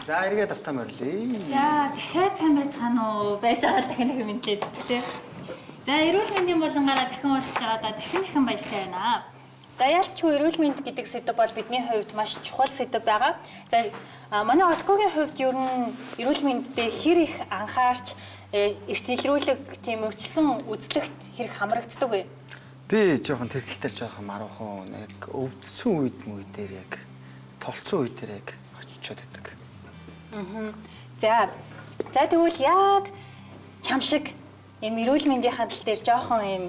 За эргээд автаа морилъё. За дахиад сайн байцгаана уу? Байж байгаа л дахин дахин мэдлээд тэ. За эрүүл мэндийн булангаараа дахин уулзж байгаадаа дахин дахин баяртай байна. За яалт ч эрүүл мэнд гэдэг сэдэв бол бидний хувьд маш чухал сэдэв байгаа. За манай Откогийн хувьд ер нь эрүүл мэндэд хэр их анхаарч эрт илрүүлэг тийм урьдчилсан үзлэгт хэрэг хамрагддаг вэ? Би жоохон тэр тал дээр жоохон маруухан яг өвдсөн үед мүй дээр яг толцсон үед дээр яг очичоод байдаг. За. За тэгвэл яг чам шиг юм эрүүл мэндийн хандлал дээр жоохон юм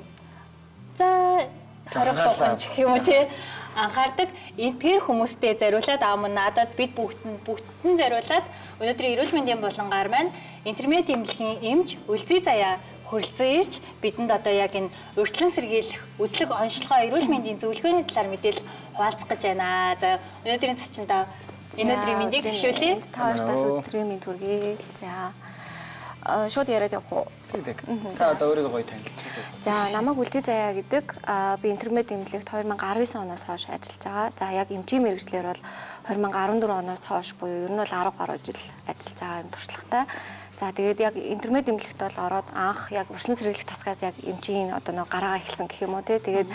за хорох Анхаарлаа. дуухан ч гэх юм уу те анхаардаг. Эдгээр хүмүүстэй зориулаад аа мөн надад бид бүгдд нь зориулаад өнөөдрийн эрүүл мэндийн булангаар маань интермед эмнэлгийн эмч Үлзий Заяа хүрэлцэн ирж бидэнд одоо яг энэ урьдчилан сэргийлэх үзлэг онцлогоо эрүүл мэндийн зөвлөгөөний талаар мэдээлэл хуваалцах гэж байна. За өнөөдрийн зочиндоо энэ өдрийн мэндийг зөвшөөлье. Та хоёртаас өдрийн мэнд хүргэе. За шууд яриад явах уу? Тэг. За одоо өөрийгөө гоё танилцуулъя. За намайг Үлзий Заяа гэдэг. Би интермед эмнэлэгт 2019 оноос хойш ажиллаж байгаа. За яг эмчийн мэргэжлээр бол 2014 оноос хойш буюу ер нь бол 10 гаруй жил ажиллаж байгаа юм туршлагатай. За тэгээд яг интермед эмнэлэгт бол ороод анх яг урьдчилан сэргийлэх тасгаас яг эмчийн одоо нэг гараагаа эхэлсэн гэх юм уу те. Тэгээд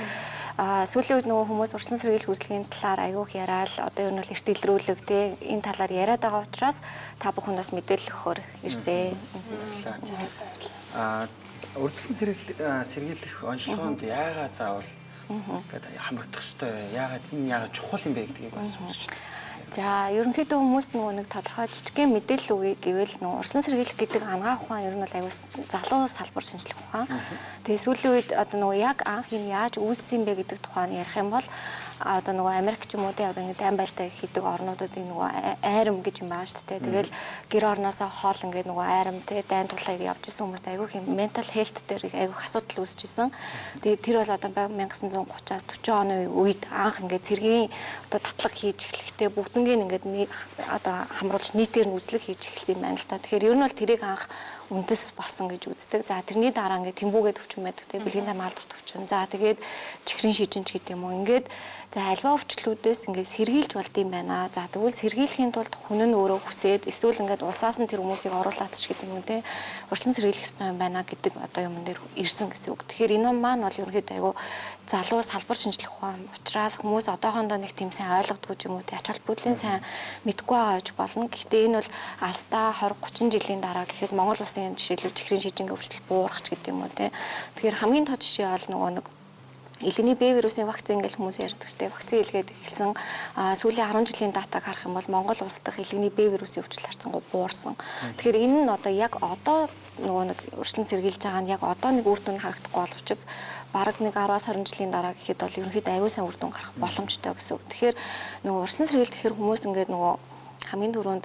сүүлийн үед нөгөө хүмүүс урьдчилан сэргийлэх үйлчилгээний талаар айгүйх яриад одоо ер нь бол эрт илрүүлэг те энэ талаар яриад байгаа учраас та бүхэндээс мэдээлэл өгөхөөр ирсэн. Баярлалаа. Урьдчилан сэргийлэх онцлогоонд яагаад заавал ингээд хамрагдах ёстой вэ? Яагаад энэ яагаад чухал юм бэ гэдгийг бас үзэж байна. За ерөнхийдөө хүмүүст нөгөө нэг тодорхой жижигхэн мэдээлэл өгье гэвэл нөгөө урьдчилан сэргийлэх гэдэг анагаах ухаан ер нь бол аюул залуу салбар шинжлэх ухаан. Тэгээ сүүлийн үед одоо нөгөө яг анх энэ яаж үүссэн бэ гэдэг тухайн ярих юм бол одоо нөгөө Америк ч юм уу те одоо ингээд дайн байлдаа хийдэг орнуудын нөгөө айрам гэж юм байгаа шүү дээ. Тэгэл гэр орноосоо хоол ингээд нөгөө айрам те дайн тулааг явж исэн хүмүүст айгүй юм mental health дээр айгүй асуудал үүсэж исэн. Тэгээ тэр бол одоо 1930-аас 40 оны үед анх ингээд цэргийн одоо татлага хийж эхлэхдээ бүгднгийн ингээд одоо хамруулж нийтээр нь үзлэг хийж эхэлсэн юм байна л та. Тэгэхээр ер нь бол тэрийг анх үндэс болсон гэж үздэг. За тэрний дараа ингээд тэмбүүгээ төвчин байдаг те бэлгийн замын алдар төвчин. За тэгээд чихрийн шижинч гэдэг юм уу. Ингээд за альва өвчлүүдээс ингээд сэргийлж болд юм байна. За тэгвэл сэргийлэхийн тулд хүн нь өөрөө хүсээд эсвэл ингээд улсаас нь тэр хүмүүсийг оруулаад ч гэдэг юм уу те урьдчилан сэргийлэх ёстой юм байна гэдэг одоо юмн дээр ирсэн гэсэн үг. Тэгэхээр энэ маань бол ерөнхийдөө айгүй залуу салбар шинжлэх ухаан учраас хүмүүс одоохондоо нэг тийм сайн ойлгодгүй юм уу те ач холбогдлын сайн мэдгүй байгаа гэж болно. Гэхдээ энэ бол алстаа 20 30 жилийн дараа гэхэд Монгол улсын жишээлбэл чихрийн шижингээ өвчлөл буурах ч гэдэг юм уу те. Тэгэхээр хамгийн тод жишээ бол нөгөө нэг илгэний Б вирусын вакцин гэж хүмүүс ярьдаг шүү дээ. Вакцин илгээд эхэлсэн. Сүүлийн 10 жилийн датаг харах юм бол Монгол улс дахь илгэний Б вирусын өвчлөл харьцангуй буурсан. Тэгэхээр энэ нь одоо яг одоо нөгөө нэг урьдчилан сэргийлж байгаа нь яг одоо нэг үр дүн харагдахгүй боловч бараг нэг 10-аас 20 жилийн дараа гэхэд бол ерөнхийдөө аюул сан үр дүн гарах боломжтой гэсэн үг. Тэгэхээр нөгөө урьдчилан сэргийлэх гэхээр хүмүүс ингээд нөгөө хамгийн түрүүнд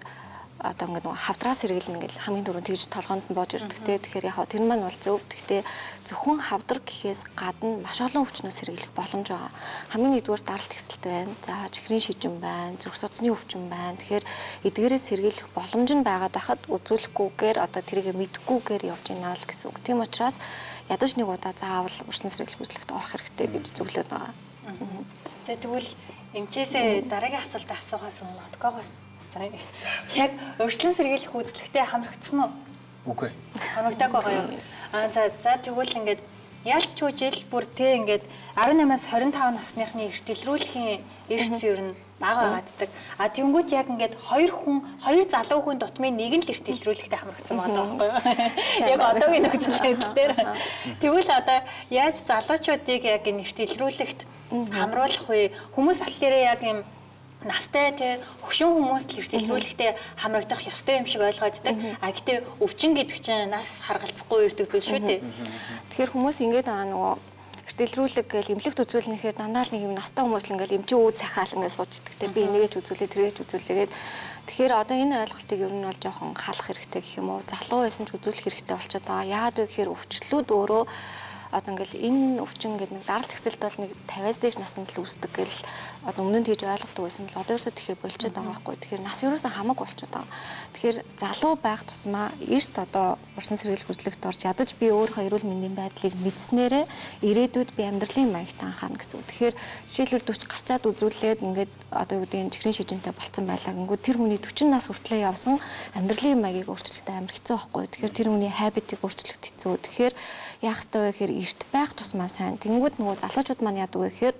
одоо ингээд нөгөө хавдраа сэргийлнэ гэл хамгийн түрүүнд тэгж толгоонд нь боож ирдэг те. Тэгэхээр яг тэр маань бол зөв. Гэхдээ зөвхөн хавдар гэхээс гадна маш олон өвчнөөс сэргийлэх боломж байгаа. Хамгийн нэгдүгээр даралт ихсэлт байна. За чихрийн шижин байна, зүрх судасны өвчин байна. Тэгэхээр эдгээрээс сэргийлэх боломж нь байгаад байхад үзүүлэхгүйгээр одоо тэрийг мэдэхгүйгээр явж ийна л гэсэн үг. Тийм учраас ядаж нэг удаа заавал урьдчилан сэргийлэх үзлэгт орох хэрэгтэй гэж зөвлөд байгаа. За тэгвэл эмчээсээ дараагийн асуултаа асуухаас өмнө Откогоос яг урьдчилан сэргийлэх үзлэгтээ хамрагдсан уу? Үгүй. Хамрагдааг байгаа юу? За тэгвэл ингээд ялч ч жил бүр те ингээд 18-аас 25 насныхны эрт илрүүлэхийн эрс ер нь бага байгааддаг. А тэнгууд яг ингээд хоёр залуу хүн дутмын нэг нь л эрт илрүүлэхтэй хамрагдсан байгаа байхгүй юу? Яг одоогийн нөхцөл байдал дээр. Тэгвэл одоо яаж залуучуудыг яг энэ эрт илрүүлэхт хамруулах вэ? Хүмүүс болохоор яг юм настай те хөшин хүмүүс л эрт илрүүлэхтэй хамрагдах ёстой юм шиг ойлгооддаг. А гэтээ өвчин гэдэг чинь нас харгалзахгүй ирдэг зүйл шүү дээ. Тэгэхээр хүмүүс ингээд нөгөө эрт илрүүлэг гээл эмнэлэгт үзүүлнэхээр дандаа л нэг юм настай хүмүүс л ингээл эмчийн үүд захиал ингээд суучдаг те би энийгээ ч үзүүлээ тэргээ ч үзүүлээгээд. Тэгэхээр одоо энэ ойлголтыг ер нь бол жоохон халах хэрэгтэй гэх юм уу? Залуу байсан ч үзүүлэх хэрэгтэй болчиход байгаа. Яагаад вэ гэхээр өвчлүүд өөрөө одоо ингээл энэ өвчин гэдэг нэг даралт ихсэлт бол нэг 50-аас дээш насанд л үүсдэг гэл одоо өмнө нь тэгж ойлгодог байсан бол одоо ерөөсөө тэгэхээр болчиход байгаа байхгүй. Тэгэхээр нас ерөөсөө хамаагүй болчиход байгаа. Тэгэхээр залуу байх тусмаа эрт одоо урсан сэргийлэх үзлэгт орж ядаж би өөрийнхөө эрүүл мэндийн байдлыг мэдснээрээ ирээдүйд би амьдралын маягт анхаарна гэсэн үг. Тэгэхээр жишээлбэл 40 гарчаад үзүүлээд ингээд одоо юу гэдэг нь чихрийн шижинтэй болцсон байлаа гингүү тэр хүний 40 нас хүртлээр явсан амьдралын маягийг өөрчлөхтэй амар хэцүү байхгүй. Тэгэхээр тэр хүний habit-ыг өөрчлөхөд хэцүү. Тэгэхээр яах ёстой вэ гэхээр эрт байх тусмаа сайн. Тэнгүүд нөгөө залуучууд маань яадаг вэ гэхээр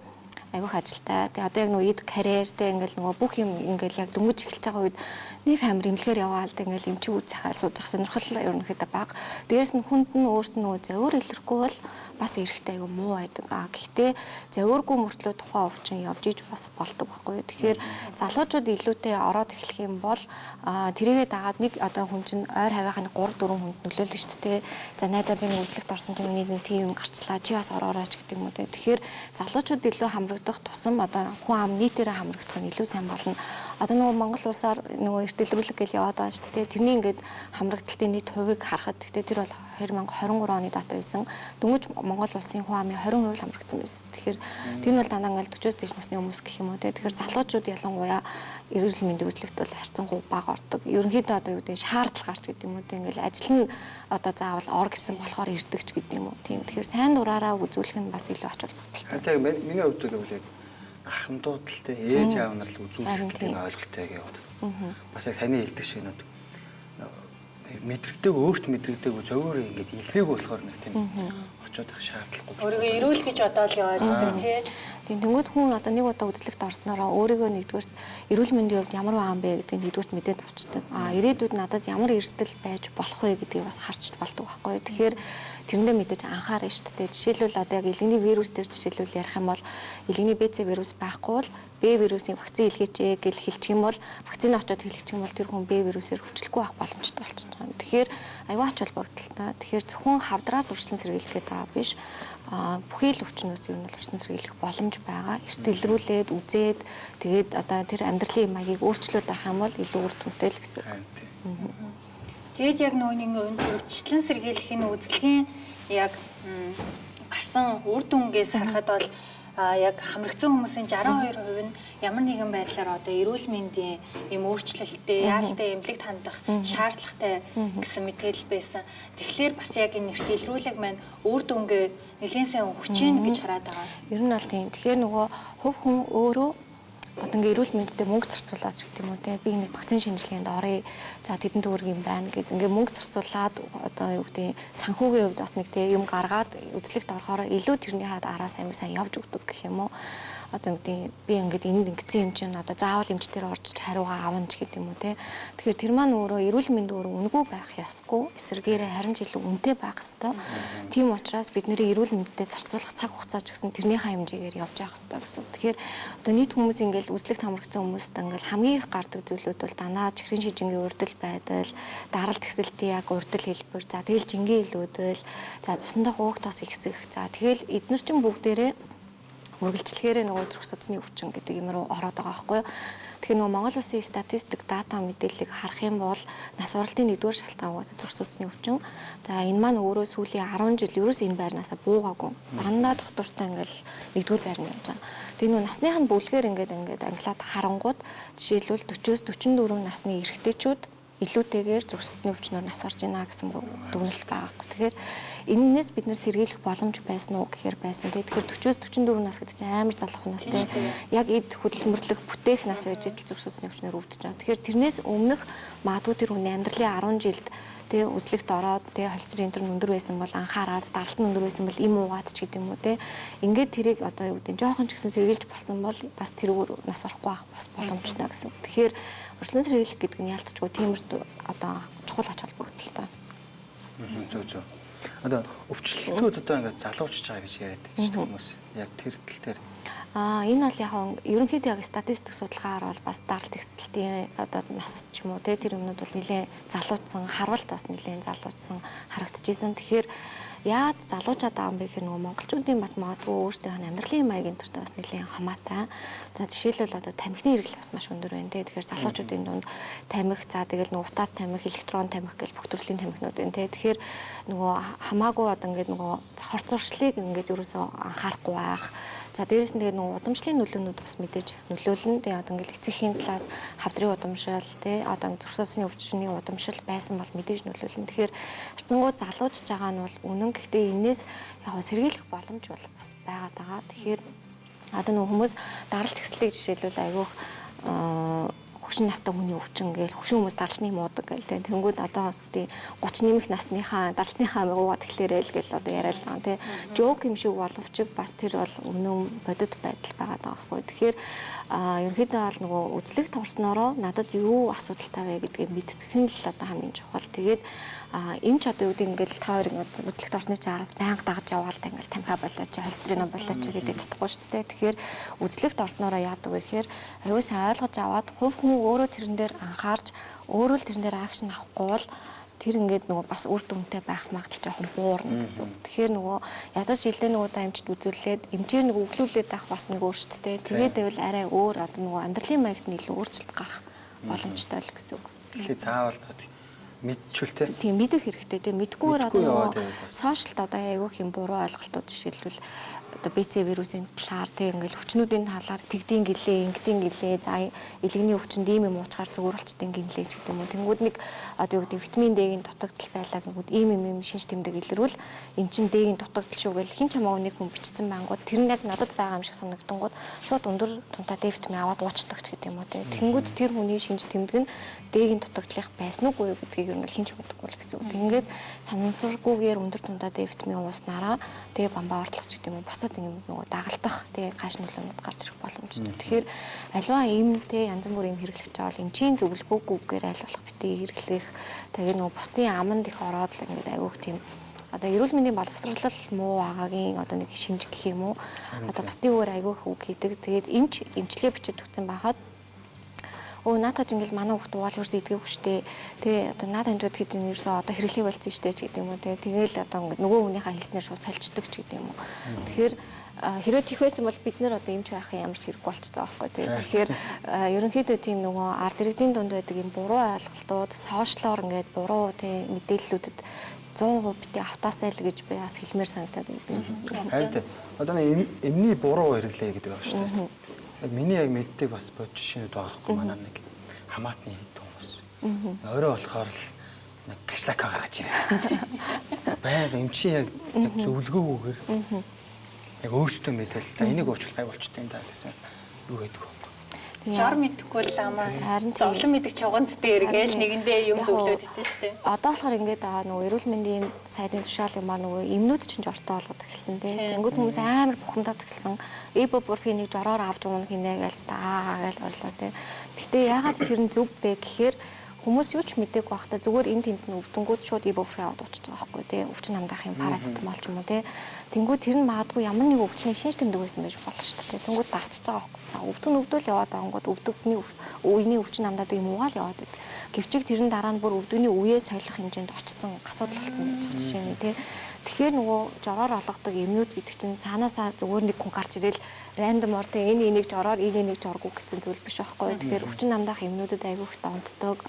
айгүйх ажилтай. Тэгээ одоо яг нөгөө эд карьер тэ ингээл нөгөө бүх юм ингээл яг дөнгөж эхэлж байгаа үед нэг амар эмнэлгээр яваал тэ ингээл эмчиг үз захиал сууж ах сонирхол ерөнхийдөө бага. Дээрээс нь хүнд нь өөрт нь нөгөө зовир илэрхгүй бол бас эрэхтэй айгүй муу байдаг. А гэхдээ зовиргүй мөртлөө тухайн өвчин явж иж бас болдог байхгүй юу. Тэгэхээр залуучууд илүүтэй ороод эхлэх юм бол тэрийгээ дагаад нэг одоо хүн чинь ойр хавийнхаа 3 4 хүнд нөлөөлнө шүү дээ. За найзаа би нэг үзлэгт орсон чинь миний нэг тийм юм гарчлаа. Чи бас ороорой ч гэдэг юм уу те. Тэгэхээр залуучууд илүү хамрагдах тусам одоо хүн ам нийтээрээ хамрагдах нь илүү сайн болно. Одоо нөгөө Монгол улсаар нөгөө эрт дэлгэрүүлэг гэл яваад байгаа шүү дээ. Тэрний ингээд хамрагдалтын нийт хувийг харахад гэхдээ тэр бол 2023 оны дата байсан. Дөнгөж Монгол улсын хүн амын 20% л хамрагдсан байсан. Тэгэхээр тэр нь бол дандаа ингээл 40-оос дээш насны хүмүүс гэх юм уу те. Тэгэхээр залуучууд ялангуяа эрүүл мэндийн үзлэгт бол харьцангуй бага ордог. Ерөнхийдөө одоо юу гэдэг шаардлага гарч гэдэг юм уу те. Ингээл ажил нь одоо заавал ор гэсэн болохоор ирдэг ч гэдэг юм уу. Тийм. Тэгэхээр сайн дураараа үзүүлэх нь бас илүү ач холбогдолтой. Харин яг миний хувьд бол яг ахмадууд л те ээж аав нар л үзүүлэх гэдэг нь ойлголттой гэж боддог. Бас яг саяны хэлдэг шиг нэг мэдрэгдэг өөрт мэдрэгдэг зөөр ингээд илрээг болохоор нэг тийм очиод их шаардлагагүй. Өөрийгөө эрүүл гэж бодоол яваад байдаг тий. Тийм тэнгууд хүн одоо нэг удаа үзлэгт орсноороо өөрийгөө нэгдүгээрт эрүүл мэндийн хувьд ямар байгаа юм бэ гэдгийг нэгдүгээрт мэдээд авчдаг. А ирээдүйд надад ямар эрсдэл байж болох вэ гэдгийг бас харж болдог байхгүй юу. Тэгэхээр тэрэндээ мэдээж анхаарна шүү дээ. Жишээлбэл одоо яг илгэний вирус дээр жишээлбэл ярих юм бол илгэний БЦ вирус байхгүй бол Б вирусын вакцин илгээч гэж хэлчих юм бол вакцины очиод хэлчих юм бол тэр хүн Б вирусээр өвчлөхгүй байх боломжтой болчиход байгаа юм. Тэгэхээр аюул ач холбогдолтой. Тэгэхээр зөвхөн хавдраас урьдчилан сэргийлэх гэдэг байгаа биш. Бүхий л өвчнөөс ер нь бол урьдчилан сэргийлэх боломж байгаа. Эрт илрүүлээд үзээд тэгээд одоо тэр амьдралын маягийг өөрчлөөд авах юм бол илүү үр дүнтэй л гэсэн үг. Тэгээд яг нөгөө нэг урьдчилан сэргийлэх энэ үзлэгийн яг гарсан үр дүнгээс харахад бол яг хамрагдсан хүмүүсийн 62% нь ямар нэгэн байдлаар одоо эрүүл мэндийн юм өөрчлөлттэй, яаралтай эмнэлэгт хандах шаардлагатай гэсэн мэдээлэл байсан. Тэгэхээр бас яг энэ эрт илрүүлэг маань үр дүнгээ нэлээд сайн өгч гин гэж хараад байгаа. Ер нь бол тийм. Тэгэхээр нөгөө хувь хүн өөрөө одоо ингээ эрүүл мэндэд мөнгө зарцуулаад ч гэдэг юм уу те би нэг вакцины шинжилгээнд оръё. За тэдэн төгрөг юм байна гэд ингээ мөнгө зарцуулаад одоо юу гэдэг санхүүгийн хувьд бас нэг те юм гаргаад үзлэгт орохоор илүү тэрний хаад араас амар сайн явж өгдөг гэх юм уу. Одоо юу гэдэг би ингээд энд ингэсэн юм чинь одоо заавал эмч дээр орж хариугаа авна ч гэдэг юм уу те. Тэгэхээр тэр маань өөрөө эрүүл мэнд өөрөө үнэгүй байх ёсгүй. Эсвэргээрээ харин ч илүү үнэтэй байх ёстой. Тийм учраас бидний эрүүл мэндэд зарцуулах цаг хугацаа ч гэсэн тэрнийхээ хэмжээгээр явж явах ёстой гэсэн. Тэгэхээр одоо нийт хүмүүс ингээд үзлэгт хамрагдсан хүмүүст ингээд хамгийн их гардаг зүйлүүд бол дандаа чихрийн шижингийн урдал байдал, даралт ихсэлтийн яг урдал хэлбэр, за тэгэл жингийн илүүдэл, за цусндах ууг тос ихсэх. За тэгэл эднэр чинь бүгдээрээ үргэлжлэхээрээ нөгөө зүрх судасны өвчин гэдэг юм руу ороод байгаа байхгүй юу. Тэгэхээр нөгөө Монгол улсын статистик дата мэдээллийг харах юм бол нас баралтын нэгдүгээр шалтгаан угаасаа зүрх судасны өвчин. За энэ маань өөрөө сүүлийн 10 жил ерөөс энэ байрнаасаа буугаагүй. Дандаа доктортой ингээл нэгдүгээр байрны явж байгаа. Тэгээ нөгөө насных нь бүлгээр ингээд англиад харангууд жишээлбэл 40-оос 44 насны эрэгтэйчүүд илүүтэйгээр зүрх судасны өвчнөөр нас орж байна гэсэн дүгнэлт байгаа байхгүй. Тэгэхээр энэнээс бид нэр сэргийлэх боломж байсан уу гэхээр байсан те. Тэгэхээр 40-оос 44 нас гэдэг чинь амар залуу нас те. Яг эд хөдөлмөрлөх бүтээх нас байж идэл зүрх судасны өвчнөөр өвдөж байгаа. Тэгэхээр тэрнээс өмнөх магадгүй тэр хүний амьдралын 10 жилд тэ үзлэгт ороод тэ холестерин энэ өндөр байсан бол анхаарад, даралт нь өндөр байсан бол им уугаад ч гэдэг юм уу тэ. Ингээд тэрийг одоо юу гэдэг жоохон ч гэсэн сэргийлж болсон бол бас тэрүүгээр нас орохгүй байх бас боломжтой гэсэн. Тэгэхээр урьдчилан сэргийлэх гэдэг нь яалтчгүй тиймэрхүү одоо чухал ач холбогдолтой. Зөв зөв. Одоо өвчлөлтүүд одоо ингээд залуучж байгаа гэж яриад байдаг ч хүмүүс яг тэр тал дээр. Энэ бол яг ерөнхийдөө яг статистик судалгаагаар бол бас даралт ихсэлтийн одоо нас ч юм уу те тэр юмнууд бол нэлээд залуучсан, харвалт бас нэлээд залуучсан харагдчихсэн. Тэгэхээр яад залуучаад байгаа юм бэ гэхээр нөгөө монголчуудын бас магадгүй өөрсдийнх нь амьдралын маягийн төртөө бас нэлээд хамаатай. За жишээлбэл одоо тамхины хэрэглэл бас маш өндөр байна те. Тэгэхээр залуучуудын дунд тамхи, за тэгэл нөгөө утаат тамхи, электрон тамхи гэл бүх төрлийн тамхинууд байна те. Тэгэхээр нөгөө хамаагүй одоо ингээд нөгөө Хор зуршлыг ингээд ерөөсөө анхаарахгүй байх. За дээрэс нь тэгээд нөгөө удамшлын нөлөөнүүд бас мэдээж нөлөөлнө. Тэгээд одоо ингээд эцэгхийн талаас хавдрын удамшил тий одоо зүрх судасны өвчний удамшил байсан бол мэдээж нөлөөлнө. Тэгэхээр харьцангуй залуучж байгаа нь бол үнэн. Гэхдээ энээс яг сэргийлэх боломж бол бас байгаад байгаа. Тэгэхээр одоо нөгөө хүмүүс даралт ихсэлтийг жишээлбэл айгүйх хөгшин настай хүний өвчин гээл хөгшин хүмүүс даралтны муудаг гээл тэ. Тэнгүүд одоо тий 30 нэмэх насныхаа даралтныхаа амиг уугаад эхлээрэй л гээл одоо яриад байгаа тий. Жоок юм шиг боловч бас тэр бол үнэн бодит байдал байгаа даа байхгүй. Тэгэхээр ерөнхийдөө бол нөгөө үзлэг торсноороо надад юу асуудалтай вэ гэдгийг мэдэх нь л одоо хамгийн чухал. Тэгээд эмч одоо юу гэдэг ингээл та хоёр ингээд үзлэгт орсны чи араас байнга дагаж яваал та ингээл тамхи болооч, холестерин болооч гэдэг чадахгүй шүү дээ. Тэгэхээр үзлэгт орсноороо яадаг вэ гэхээр аюул сайн ойлгож аваад хувь хүн өөрөө тэрэн дээр анхаарч өөрөө л тэрэн дээр акшн авахгүй бол тэр ингээд нөгөө бас үр дүнтэй байх магадлал жоохон буурна гэсэн үг. Тэгэхээр нөгөө ядаж жилдээ нөгөө та эмчд үзүүлээд эмчээр нөгөө өглүүлээд авах бас нэг өөрчлөлттэй. Тэгээд байвал арай өөр одоо нөгөө амьдралын маягт нь илүү өөрчлөлт гарах боломжтой л гэсэн үг. Тэгэхээр заавал мэдчүүл те. Тийм мэдэх хэрэгтэй те. Мэдгүйгээр одоо нөгөө сошиалд одоо айгүйх юм буруу ойлголтууд жишээлбэл одоо БЦ вирусын талаар те ингээл өвчнүүдийн талаар тэгдийн гэлээ, ингэдийн гэлээ, за илгэний өвчнөд ийм юм уучгаар зүгээр болчдیں гинлээ ч гэдэг юм уу. Тэнгүүд нэг одоо юу гэдэг витамин D-ийн дутагдал байлаа гэнгүүт ийм юм юм шинж тэмдэг илэрвэл эн чин D-ийн дутагдал шүү гэл хин ч хамаагүй нэг хүн бичсэн бангууд тэр нь яг надад байгаа юм шиг санагдангууд шууд өндөр тунтаа D витамин аваад уучдаг ч гэдэг юм уу те. Тэнгүүд тэр хүний шинж тэмдэг нь D-ийн дутагдлах байсан уугүй юу гэдгийг ер нь хин ч мэдгүй л гэсэн үг. Ингээд санамсаргүйгээр өндөр тунтаа D витамин ууснараа тэгээ бамбаа ортлох ч гэдэг юм уу. Бусад юм нөгөө дагалдах тэгээ гаш нөлөөнүүд гарч ирэх боломжтой. Тэгэхээр альва им те янз бүрийн им хэрэглэж байгаа бол эмчийн зөвлөгөөгүйгээр аль болох битгий хэрэглэх. Тэгээ нөгөө бусдын аманд их ороод л ингээд айгүйх тийм одоо эрүүл мэндийн боловсрол муу байгаагийн одоо нэг шинж гэх юм уу. Одоо бусдын үгээр айгүйх үг хийдэг. Тэгээд эмч эмчилгээ бичиж өгсөн байхад өө наатаа ч ингээл манай хүүхд угаал ерөөсөө идгээгүй штэ. Тэгээ одоо наад хандууд гэж энэ ерөөсөө одоо хэрэглээ болцсон штэ ч гэдэг юм уу. Тэгээ тэгэл одоо ингээд нөгөө хүнийхээ хэлснээр шууд сольждог ч гэдэг юм уу. Тэгэхээр хэрвээ тийх байсан бол бид нэр одоо эмч байх юм ямар ч хэрэггүй болчихсон байгаа байхгүй тий. Тэгэхээр ерөнхийдөө тийм нөгөө ард иргэдийн дунд байдаг юм буруу ойлголтууд, сошиалор ингээд буруу тий мэдээллүүдэд 100% бити автаасай л гэж би бас хэлмээр санагдаад байна. Харин тий. Одоо нэг эмний буруу хэрэглээ гэдэг байгаа шүү дээ. Яг миний яг мэддэг бас бод жишээнүүд байгаа байхгүй манай нэг хамаатны хүмүүс. Орой болохоор л нэг кашлака гаргаж ирээ. Байга эмчийн яг зөвлөгөөгүйгээр яг өөрсдөө мэдэл за энийг уучлах гай болчтой юм да гэсэн юу гэдэг вэ? Жор мэдэхгүй л амаас зовлон мэдэх чуганд дээр гээл нэгэндээ юм зөвлөөд идэв шүү дээ. Одоо болохоор ингээд байгаа нөгөө эрүүл мэндийн сайдын тушаал юмар нөгөө эмнүүд чинь жортой болгоод эхэлсэн тий. Тэнгүүд хүмүүс амар бухимдаад эхэлсэн. Ибупрофенийг жороор авч уунах хинэ гээл аа гээл орлоо тий. Гэтэ яагаад тэр нь зөв бэ гэхээр хүмүүс юу ч мдээгүй байхдаа зүгээр энэ тэнд нь өвдөнгүүд шууд ибупрофен аваад уучиж байгаа байхгүй тий. Өвчин намдаах юм парацетамол ч юм уу тий. Тэнгүүд тэр нь магадгүй ямар нэг өвчний шинж тэмдэг байсан байж болно шүү дээ. Тэнгүүд дарчиж байгаа байхгүй. За өвдөн өвдөл яваад ангууд өвдөгний үений өвчин намдаадаг юм угаал яваад байд. Гэвчиг тэр нь дараа нь бүр өвдөгний үеэ солих хэмжээнд очсон асуудал болсон байж байгаа жишээ нь тий. Тэгэхээр нөгөө жороор олгодог эмнүүд гэдэг чинь цаанаасаа зүгээр нэг хүн гарч ирээл рандомор тий энэ энийг жороор энэ энийг жоргүй гэсэн зүйл биш байхгүй. Тэгэхээр өвчин намдаах эмнүүдэд айгүйх донтдог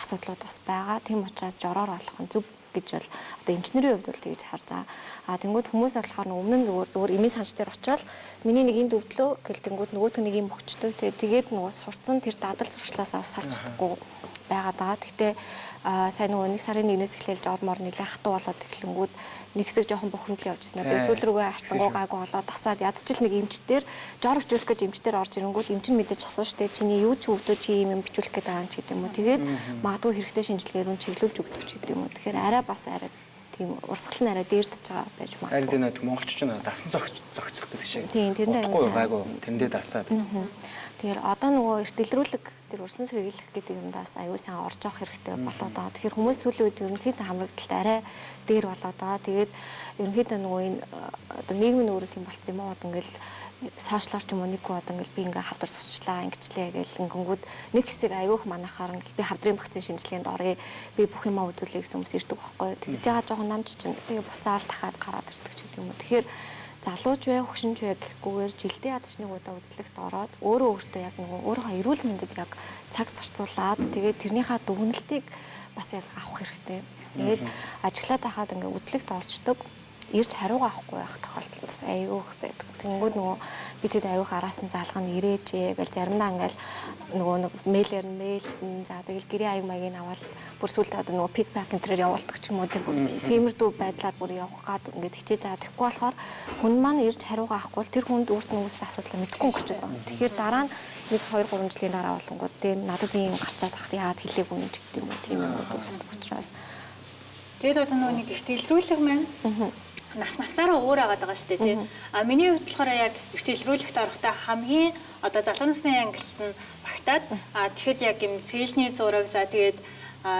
асуудлууд бас байгаа. Тийм учраас жороор олох нь зөв гэж бол одоо эмчнэрийн хувьд бол тэгж харж байгаа. А тэнгууд хүмүүс болохоор өмнө нь зүгээр эмийн санч дээр очиод миний нэг энд өвдлөө гэл тэнгууд нөгөөх нэг юм өгчдөг. Тэгээд нөгөө сурцсан тэр дадал зуршлаасаа бас салж чадахгүй байгаад байгаа. Гэхдээ сайн нөгөө 1 сарын 1-ээс эхлээл жор мор нэлээ хатуу болоод эхлэнгүүд нэг хэсэг жоохон бухимдал явж ирсэн. Тэгээд сүүл рүүгээ харцангуй гайгүй болоод тасаад ядчил нэг эмчтэр жор өчүүлэх гэж эмчтэр орж ирэнгүүд эмч нь мэдээж асууж штэ чиний юу ч өвдөө чи юм бичүүлэх гээд байгаа юм ч гэдэг юм уу. Тэгээд магадгүй хэрэгтэй шинжилгээ рүү чиглүүлж өгдөг ч гэдэг юм уу. Тэгэхээр арай бас арай тийм урсгал нь арай дээрдэж байгаа байж магадгүй. Харин энэ монголчууд нь дасан зохицох гэдэг шиг. Тийм, тэрэндээ аюул гайгүй тэрэндээ дасаад. Тэгэхээр одоо нөгөө эрт дэлгэрүүлэг тэр урсан сэргийлэх гэдэг юмдаас аюул сайн орж явах хэрэгтэй болоод байгаа. Тэгэхээр хүмүүс сүүлийн үед ерөнхийдөө хамрагдaltaд арай дээр болоод байгаа. Тэгээд ерөнхийдөө нөгөө энэ одоо нийгэм нь өөрөө тийм болцсон юм уу? Одоо ингээл сошиалор ч юм уу нэг хүн одоо ингээл би ингээ хавдар тусчлаа ингэчлээ гэл ингэнгүүд нэг хэсэг айгүйх манахаар ингээл би хавдрын вакцины шинжилгээнд оръё би бүх юмаа үзүүлье гэсэн хүмүүс ирдэг байхгүй. Тэгж байгаа жоохон намж чинь тэгээ буцаал дахиад гараад ирдэг ч гэдэг юм уу. Тэгэхээр залууч бай, хөгшинч бай гэхгүйгээр жилдээ ядаж нэг удаа үзлэгт ороод өөрөө өөртөө яг нөгөө өөрийнхөө эрүүл мэндэд яг цаг зарцуулаад тэгээд тэрнийхээ дүгнэлтийг бас яг авах хэрэгтэй. Тэгээд ажиглаад байхад ингээ үзлэгт орчдөг. ирж хариугаа авахгүй байх тохиолдол бас айгүй их байдаг. Тэнгүүд нөгөө би тэд айгүйх араас нь заалга нь ирээч гэл заримдаа ингээл нөгөө нэг мэйлэр нь мэйлдэн, за тэгэл гэрээ аяг маягийг аваад бүр сүлдээ одоо нөгөө пик пак энтрээр явуулдаг ч юм уу, тийм тиймэрдүү байдлаар бүр явах гад ингээд хичээж байгаа. Тэгэхгүй болохоор хүн маань ирж хариугаа авахгүй бол тэр хүнд өөрт нь үүссэн асуудлаа мэдэхгүй өнгөрч байгаа. Тэгэхээр дараа нь 1 2 3 жилийн дараа болонгууд тийм надад ийм гарчаад тахт яагаад хэлээгүй юм ч гэдэг юм уу, тийм юмуд үүсдэг учраас. Тэгээд одоо нөгөө нэг эрт илрүүлэг маань нас насаараа өөр агаад байгаа шүү дээ, тий. А миний хувьд болохоор яг эрт илрүүлэгт орохдоо хамгийн одоо залуу насны ангилалт нь багтаад, а тэгэхэд яг юм цээжний зураг, за тэгээд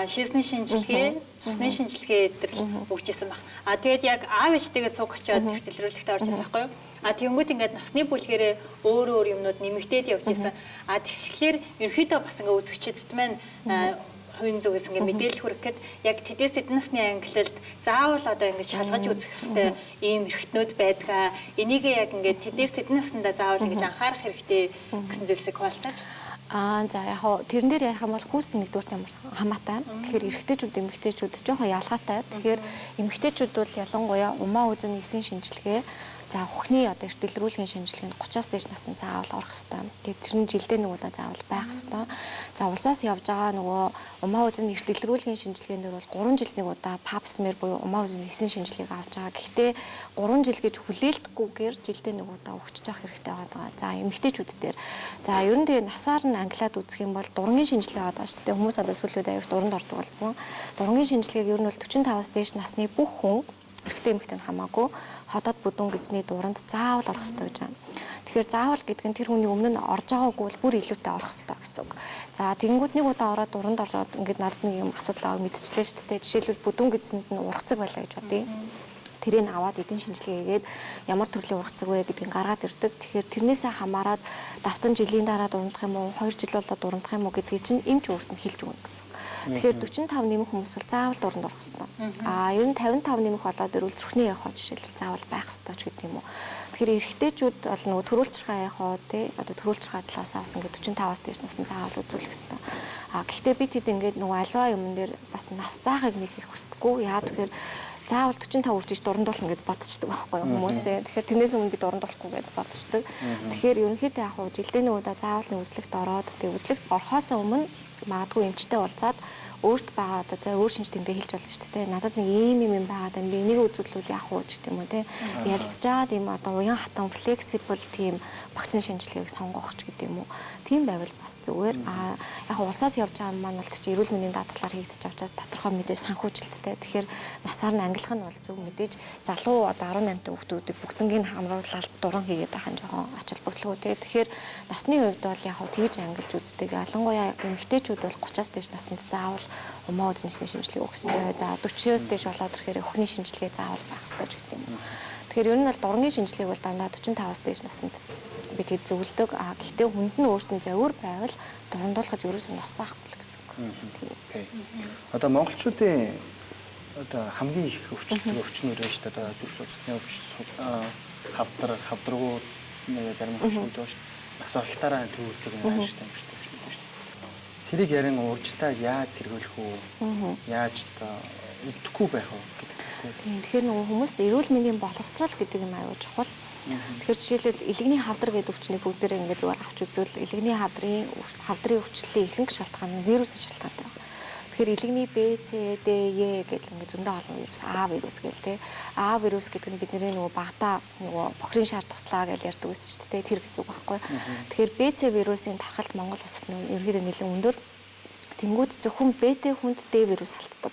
шизний шинжилгээ, цусны шинжилгээ эдэр өгч исэн баг. А тэгээд яг аав ээжтэйгээ цуг очиод эрт илрүүлэгт орж исэн байхгүй юу? А тэгэнгүүт ингээд насны бүлгэрээ өөр өөр юмнууд нэмэгдээд явж исэн. А тэгэхээр ерөнхийдөө бас ингээд үзэгчдэд маань хувийн зүгээс ингээд мэдээлэл хүргэхэд яг тэдээс тэдэн насны ангилалд заавал одоо ингээд шалгаж үзэх ёстой ийм эрхтнүүд байдгаа. Энийг яг ингээд тэдээс тэдэн наснда заавал ингэж анхаарах хэрэгтэй гэсэн зүйлсийг хуваалцаач. За яг хоо тэрэн дээр ярих юм бол хүүс нэгдүгüрт ямар хамаатай. Тэгэхээр эрэгтэйчүүд эмэгтэйчүүд жоохон ялгаатай. Тэгэхээр эмэгтэйчүүд бол ялангуяа умаа үзүүний эсийн шинжилгээ, за хөхний одоо эрт илрүүлгийн шинжилгээнд 30-аас дээш насан заавал орох ёстой. Тэгээд тэр нь жилдээ нэг удаа заавал байх ёстой. За улсаас явж байгаа нөгөө умаа үзүүний эрт илрүүлгийн шинжилгээнд бол 3 жилд нэг удаа pap smear буюу умаа үзүүний эсийн шинжилгээг авч байгаа. Гэхдээ 3 жил гэж хүлээлтгүйгээр жилдээ нэг удаа өгч явах хэрэгтэй байгаа. За эмэгтэйчүүд дээр. За ер нь тэгээ насаар нь ангилаад үзэх юм бол дурангийн шинжилгээ аваад байгаа шүү дээ. Хүмүүс одоо сүүлийн үед аюул дуранд ордог болсон. Дурангийн шинжилгээг ер нь бол 45-аас дээш насны бүх хүн эрэгтэй эмэгтэй нь хамаагүй хотод бүдүүн гэзний дуранд заавал орох ёстой гэж байна. Тэгэхээр заавал гэдэг нь тэр хүний өмнө нь орж байгаагүй бол бүр илүүтэй орох ёстой гэсэн үг. За тэгэнгүүт нэг удаа ороод дуранд ороод ингээд надад нэг юм асуудал аваад мэдчихлээ шүү дээ. Жишээлбэл бүдүүн гэзэнд нь ургацэг байлаа гэж бодъё. Тэрийг аваад эдийн шинжилгээ хийгээд ямар төрлийн ургацэг вэ гэдгийг гаргаад ирдэг. Тэгэхээр тэрнээсээ хамаарат давтан жилийн дараа дурандах юм уу, 2 жил болоод дурандах юм уу гэдгийг чинь эмч өөрт нь хэлж өгнө гэсэн. Тэгэхээр 45 нэмэх хүмүүс бол заавал дуранд орох ёстой. А ер нь 55 нэмэх болоод ирвэл зүрхний эхо жишээлбэл заавал байх ёстой ч гэдэг юм уу. Тэгэхээр эрэгтэйчүүд бол нөгөө төрүүлчирхаа эхо тий одоо төрүүлчирхаа талаас бас ингээд 45-аас дээш насан заавал үзүүлэх ёстой. А гэхдээ би тэд ингээд нөгөө альва юмн дээр бас нас заахыг нэг их хүсдэггүй. Яагаад тэгэхээр заавал 45 үржиж дурандуулна гэд бодчихдог байхгүй юу хүмүүс те. Тэгэхээр тэрнээс өмнө би дурандуулахгүй гэд бодчихдог. Тэгэхээр ерөнхийдөө яг хуу жилдээ нэг удаа заавал нэг үзлэгт ороод тэгээ үзлэгт орохоос өмнө магадгүй эмчтэй уулзаад өөрт байгаа одоо за өөр шинж тэмдэг хэлж болно шүү дээ. Надад нэг ийм юм байгаа даа. Би энийг үзүүлвэл яах вэ гэдэг юм уу те. Ярилцж байгаа тийм одоо уян хатан флексибл тийм вакцин шинжилгээг сонгох ч гэдэг юм уу. Тийм байвал бас зүгээр. А яг улсаас явж байгаа маань бол тэр чинь эрүүл мэндийн даатгалаар хийгдэж байгаа учраас тодорхой мэдээж санхүүжилттэй. Тэгэхээр насаар нь ангилах нь бол зөв мэдээж залуу одоо 18 та хүүхдүүдийг бүгднгийн хамруулаад дуран хийгээд байх нь жоохон ач холбогдолгүй те. Тэгэхээр насны хувьд бол яг тэгж ангилж үздэг. Ялангуяа эмэгтэйчүүд бол 30-аас дээш насанд заавал умаа үзэнийсэн шинжилгээ өгөх ёстой. За 40-оос дээш болоод ирэхээр өхний шинжилгээ заавал байх ёстой ч гэдэг юм. Тэгэхээр ер нь бол дурангийн шинжилгээг бол дандаа 45-аас дээш насанд бид хэд зөвлөдөг. А гэхдээ хүнд нь өөрт нь зовир байвал дурандуулахад ерөөсөө нас заахгүй л гэсэн үг. Окей. Одоо монголчуудын одоо хамгийн их өвчлөлт өвчнүүд байна шүү дээ. Одоо зүрх судасны өвч, хавдар, хавдаргуу зарим өвчнүүд байна шүү дээ. Нас оролтаараа төвөгдөг юм аимшигтай өвчнүүд байна шүү дээ. Тэрийг ярин ууржлаа яаж сэргийлэх үү? Яаж одоо өвдөхгүй байх вэ гэдэг. Тийм. Тэгэхээр нөгөө хүмүүст эрүүл мэндийн боловсрол гэдэг юм аюул чухал. Тэгэхээр жишээлбэл элэгний хавдар гэдэг өвчнийг бүгдээрээ ингээд зүгээр авч үзвэл элэгний хавдрын өвчлөлийн ихэнх шалтгаан нь вирусын шалтгаантай байна. Тэгэхээр элэгний B, C, D, E гэдэл ингээд зөндөө олон вирус, А вирус гэл те. А вирус гэдэг нь бидний нөгөө багада нөгөө бохрын шар туслаа гэж ярьдаг байсан шүү дээ. Тэр гэсэн үг байхгүй. Тэгэхээр B, C вирусын тархалт Монгол улсад ерөнхийдөө нэлээд өндөр. Тэнгүүд зөвхөн Б-тэй хүнд D вирус алддаг.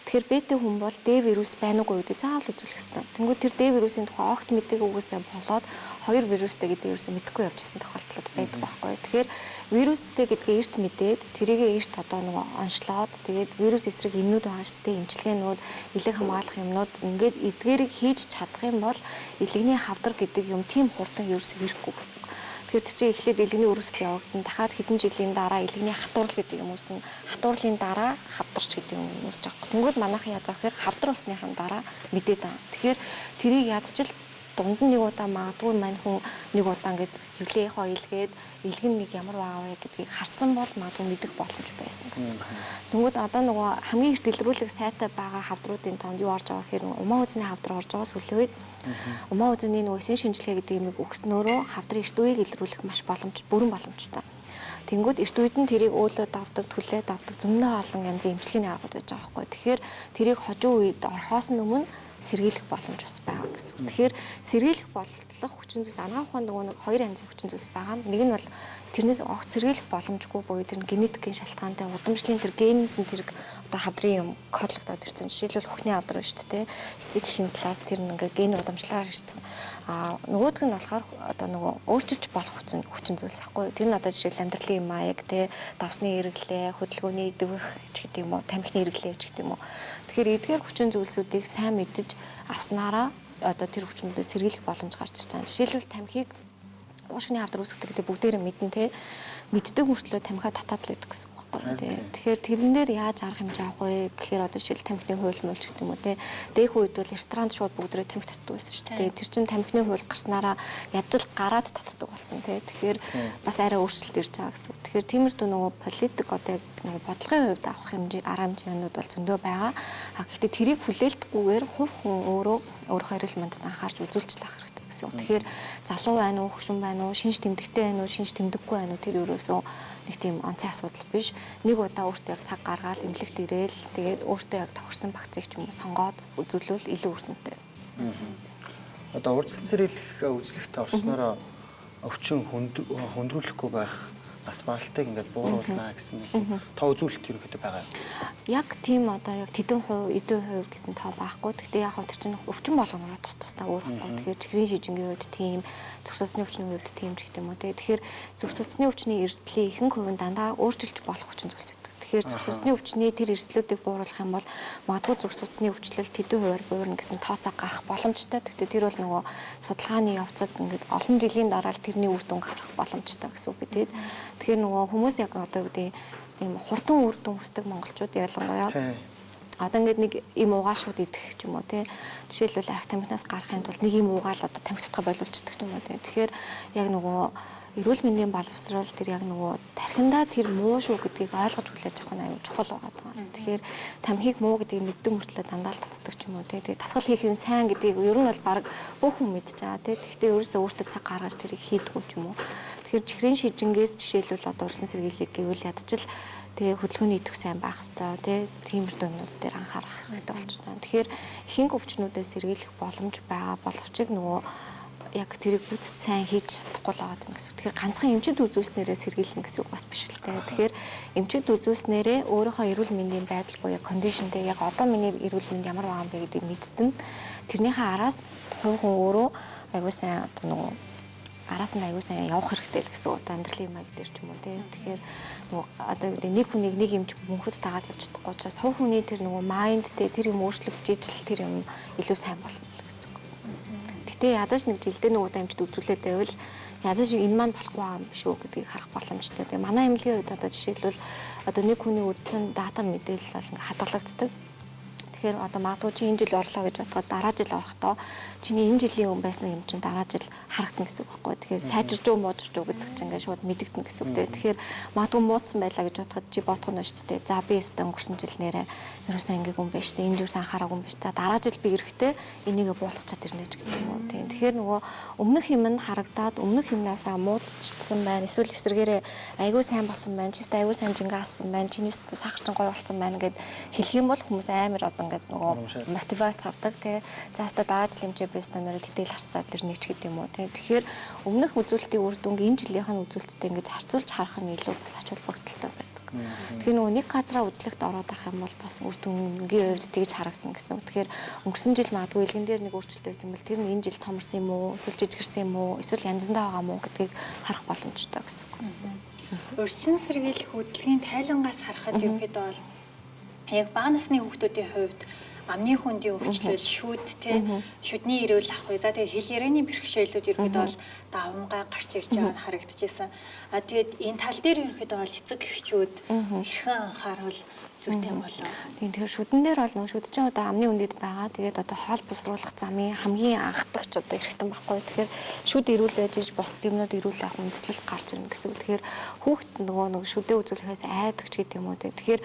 Тэгэхээр Б-тэй хүн бол D вирус байна уугүй гэдэг заавал үзүүлэх ёстой. Тэнгүүд тэр D вирусын тухай огт мдэггүйгээсээ болоод хоёр вирустэй гэдэг ерөөсөө мэдэхгүй явжсэн тохиолдлууд байдаг байхгүй. Тэгэхээр вирустэй гэдгээ эрт мэдээд тэрийгээ эрт одоо нөгөө онцлоод тэгээд вирус эсрэг эмнүүд байгаа шүү дээ. Эмчилгээнүүд, элэг хамгаалах юмнууд ингээд эдгээрийг хийж чадах юм бол элэгний хавдар гэдэг юм тийм хурдан ерөөсөө ирэхгүй гэсэн үг. Тэгэхээр тэр чинь эхлээд элэгний өрсөлдөл явагдана. Дахиад хэдэн жилийн дараа элэгний хатуурал гэдэг юм үүснэ. Хатуурлын дараа хавдарч гэдэг юм үүсэж байгаа. Тэнгүүд манайхан яаж авах гэхээр хавдар усныхан дараа мэдээд байгаа. Тэгэхээр тэрийг ядчил Дунд нь нэг удаа магадгүй мань хүн нэг удаа ингээд хөвлөөхөө илгээд илгэн нэг ямар байгаа вэ гэдгийг харсан бол магадгүй мэдэх боломж байсан гэсэн. Тэнгүүд одоо нөгөө хамгийн их дэлгэрүүлэх сайтай байгаа хавдруудын тоонд юу орж байгаа гэхээр умаа үзний хавдар орж байгаа сүүлийн үед. Умаа үзний нөгөө эсийн шинжилгээ гэдэг юмыг өгснөөрөө хавдрын эрт үеийг илрүүлэх маш боломж, бүрэн боломжтой. Тэнгүүд эрт үед нь тэрийг өөлөө давдаг, түлээ давдаг зөндөө олон янзын эмчилгээний аргууд байж байгаа байхгүй. Тэгэхээр тэрийг хожуу үед орхоос нь өмнө сэргийлэх боломж бас байгаа гэсэн. Тэгэхээр сэргийлэх болох хүчин зүйлс анагаах ухаанд нөгөө нэг хоёр янзын хүчин зүйлс байгаа. Нэг нь бол тэрнээс огт сэргийлэх боломжгүй буюу тэр генетикийн шалтгаантай удамшлын тэр генд нь тэр одоо хавдрын юм кодлогдоод ирсэн. Жишээлбэл хөхний хавдар байна шүү дээ. Эцэг эхийн талаас тэр ингээ ген удамшлаар ирсэн. А нөгөөх нь болохоор одоо нөгөө өөрчилж болох хүчин зүйлс ахгүй. Тэр нь одоо жишээл амьдралын маяг, тэ давсны эргэлээ, хөдөлгөөний идэвх ч гэдэг юм уу, тамхины эргэлээ ч гэдэг юм уу. Тэгэхээр эдгээр хүчин зүйлсүүдийг сайн мэдэж авснараа одоо тэр хүчнүүдээ сэргийлэх боломж гарч ирж байгаа. Жишээлбэл тамхиг уушгины хавдар үүсгдэг гэдэг бүгдээрээ мэднэ те. Мэддэг мөртлөө тамхиа татаад л байдаг гэсэн үг байхгүй тий. Тэгэхээр тэрэн дээр яаж арга хэмжээ авах вэ гэхээр одоо жишээл тамхины хууль муулж гэдэг юм уу те. Дэх үед бол ресторанд шууд бүгдээрээ тамхи татдаг байсан шүү дээ. Тэр чинь тамхины хууль гарснараа ядж л гараад татдаг болсон те. Тэгэхээр бас арай өөрчлөлт ирж байгаа гэсэн үг. Тэгэхээр тиймэрдүү нөгөө политик одоо яг нөгөө бодлогын хувьд авах хэмжээ арга хэмжээнүүд бол зөндөө байгаа. А гэхдээ тэрийг хүлээлтгүйгээр хувь хүн өөрөө өөрийнхөө эрүүл мэндэд анхаарч үзүүлж авах хэрэгтэй гэсэн үг. Тэгэхээр залуу байна уу, хөгшин байна уу, шинж тэмдэгтэй байна уу, шинж тэмдэггүй байна уу тэр ерөөсөө нэг тийм онцгой асуудал биш. Нэг удаа өөртөө яг цаг гаргаал эмнэлэгт ирээл тэгээд өөртөө яг тохирсон вакциныг ч юм уу сонгоод үзүүлвэл илүү үр дүнтэй. Одоо урьдчилан сэргийлэх үзлэгтээ орсноороо өвчин хөндрүүлэхгүй байх нас баралтыг ингээд бууруулна гэсэн нэг тоо үзүүлэлт ерөнхийдөө байгаа юм. Яг тийм одоо яг тэдэн хувь, эдэн хувь гэсэн тоо байхгүй. Гэхдээ яг хөө тэр чинь өвчин болгоноор тус тусдаа өөр байхгүй. Тэгэхээр чихрийн шижингийн хувьд тийм, зүрх судасны өвчний хувьд тийм ч гэдэг юм уу. Тэгэхээр зүрх судасны өвчний эрсдлийн ихэнх хувь нь дандаа өөрчилж болох хүчин зүйлс байдаг. Тэгэхээр зүрх судасны өвчний тэр эрсдлүүдийг бууруулах юм бол магадгүй зүрх судасны өвчлөл тэдэн хувиар буурна гэсэн тооцоо гарах боломжтой. Гэхдээ тэр бол нөгөө судалгааны явцад ингээд олон жилийн дараа л тэрний үр дүнг харах боломжтой гэсэн үг бид. Тэгэхээр нөгөө хүмүүс яг одоо гэдэг ийм хурдан үр дүн хүсдэг монголчууд ялангуяа одоо ингээд нэг им угаал шууд идэх ч юм уу тий. Жишээлбэл арх тамхинаас гарахын тулд нэг им угаал одоо тамхи татгаа боловчдаг ч юм уу тий. Тэгэхээр яг нөгөө эрүүл мэндийн боловсрол тэр яг нөгөө тархиндаа тэр муу шүү гэдгийг ойлгож хүлээж авах нь аюул чухал байгаа. Тэгэхээр тамхиг муу гэдгийг мэддэг мөртлөө дандаа л татдаг ч юм уу тий. Тэгээ дасгал хийх нь сайн гэдгийг ер нь бол баг бүх хүн мэдж байгаа тий. Тэгэхдээ ерөөсөө өөртөө цаг гаргаж тэрийг хийдгүү ч юм уу. Тэгэхээр чихрийн шижингээс жишээлбэл одоо урьдчилан сэргийлэх гэвэл ядчил тэгээ хөдөлгөөний идэвх сайн байх хэвээр тий. Тиймэрхүү юмнууд дээр анхаарах хэрэгтэй болчихно. Тэгэхээр ихэнх өвчнүүдээс сэргийлэх боломж байгаа боловч нөгөө яг тэрийг гүйцэд сайн хийж чадахгүй л байгаа юм гэсэн. Тэгэхээр ганцхан эмчид үзүүлснээрээ сэргийлнэ гэсэн үг бас биш л дээ. Тэгэхээр эмчид үзүүлснээрээ өөрийнхөө эрүүл мэндийн байдал буюу кондишнтэй яг одоо миний эрүүл мэнд ямар байгаа юм бэ гэдгийг мэдтэн. Тэрнийхээ араас хувь хүн өөрөө аягүй сайн одоо нөгөө араас нь аягүй сайн явах хэрэгтэй л гэсэн үг. Одоо амьдралын маяг дээр ч юм уу тий. Тэгэхээр нөгөө одоо нэг хүнийг нэг юмч мөнхөд дагаад явж чадахгүй учраас хувь хүний тэр нөгөө майнд тий тэр юм өөрчлөгдөж ижил тэр юм илүү сайн болно л гэсэн. Гэтэ ядаж нэг жилдээ нэг удаа эмчд үзүүлээд байвал ядаж энэ маань болохгүй байгаа юм биш үү гэдгийг харах боломжтой. Тэгээ манай эмнэлгийн хувьд одоо жишээлбэл одоо нэг хүний үзсэн дата мэдээлэл бол ингээ хадгалагддаг. Тэгэхээр одоо магадгүй чи энэ жил орлоо гэж бодоход дараа жил орохдоо чиний энэ жилийн өмнө байсан юм чинь дараа жил харагдана гэсэн үг байхгүй. Тэгэхээр сайжирч үү муужирч үү гэдэг чинь ингээд шууд мэдэгдэнэ гэсэн үг дээ. Тэгэхээр магадгүй муудсан байлаа гэж бодоход чи бодох нь шүү дээ. За би өстө өнгөрсөн жил нэрээ ерөөсөө ингээд юм байна шүү дээ. Энд юус анхаараагүй юм биш. За дараа жил би эрэхтэй энийгээ буулгах чад ирнэ ч гэдэг юм уу. Тийм. Тэгэхээр нөгөө өмнөх юм нь харагдаад өмнөх юмнасаа муудчихсан байна. Эсвэл эсрэгээрээ айгүй сайн болсон байна. Чи өстө айгүй сайн жингаасан байна. Чиний сахар чинь гоё болсон байна гэд хэлэх юм бол хүмүүс амар одоо ингээд нөгөө мотивац авдаг тий. За хаста дараа жил хэмжээ би өстө нэрээ тэтэл харцаад ирнэ ч гэдэг юм уу тий. Тэгэхээр өмнөх үзүүлэлтийн үр дүнг энэ жилийнх нь үзүүлэлттэй ингэж харьцуулж харах нь илүү бас ач холбогдолтой байдаг. Тэгэхээр нөгөө нэг газараа үзлэгт ороод авах юм бол бас үр дүнгийн хувьд тэгж харагдана гэсэн үг. Тэгэхээр өнгөрсөн жил магадгүй илгэн дээр нэг өөрчлөлт байсан бол тэр нь энэ жил томорсон юм уу, эсвэл жижигэрсэн юм уу, эсвэл янзандаа байгаа юм уу гэдгийг харах боломжтой гэсэн үг. Урьдчилан сэргийлэх үзлэгийн тайлангаас харахад ерөнхийдөө бол яг бага насны хүүхдүүдийн хувьд амны хөндийн өвчлөл, шүд те шүдний эрүүл ах үе. За тэгээд хэл ярианы бэрхшээлүүд ерөнхийдөө бол давамгай гарч ирж байгаа нь харагдчихсэн. А тэгээд энэ тал дээр ерөнхийдөө бол эцэг эхчүүд хэрхэн анхаарвал Зүйтэй юм болоо. Тийм, тэгэхээр шүдэн дээр бол нөгөө шүд чинь одоо амны үндэд байгаа. Тэгээд одоо хоол боловсруулах замын хамгийн анхдагч одоо эрхтэн байхгүй. Тэгэхээр шүд эрүүл байж иж бусад юмнууд эрүүл авах үндэслэл гарч ирнэ гэсэн үг. Тэгэхээр хүүхэд нөгөө нэг шүдээ үзүүлэхээс айдаг ч гэдэг юм уу. Тэгэхээр